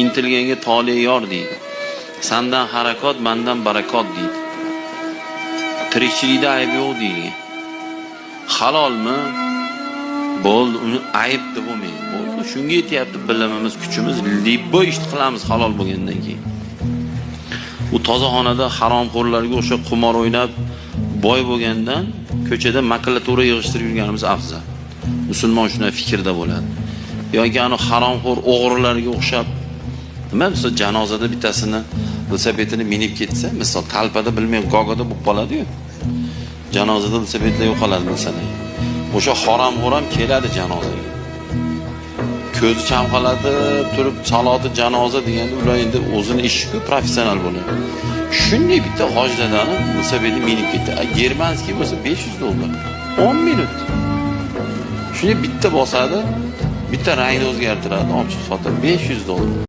Intilganga tole yor deydi. Sandan harakot, mandan barakot deydi. Tirikchilikda ayb yo'q deyilgan. Halolmi? Bo'ldi, uni ayb deb bo'lmaydi. Bo'ldi, shunga yetyapti bilimimiz, kuchimiz, любой ishni qilamiz halol bo'lgandan keyin. U toza xonada haromxo'rlarga o'xshab qumor o'ynab boy bo'lgandan ko'chada makulatura yig'ishtirib yurganimiz afzal. Musulmon shunday fikrda bo'ladi. Yoki ana haromxo'r o'g'rilarga o'xshab nima misol janozada bittasini velosipedini minib ketsa, misol talpada bilmay gogada bo'lib qoladi-yu. Janozada velosipedlar yo'qoladi masalan. O'sha haromxo'r ham keladi janozaga. Ko'zi chamqalatib turib saloti janoza deganda ular endi o'zini ishi-ku, professional bo'ladi. Shunday bitta hojdadani velosipedni minib ketdi. Germanskiy bo'lsa $500. 10 minut. Shunday bitta bosadi, bitta rangni o'zgartiradi, olib chiqib sotadi $500.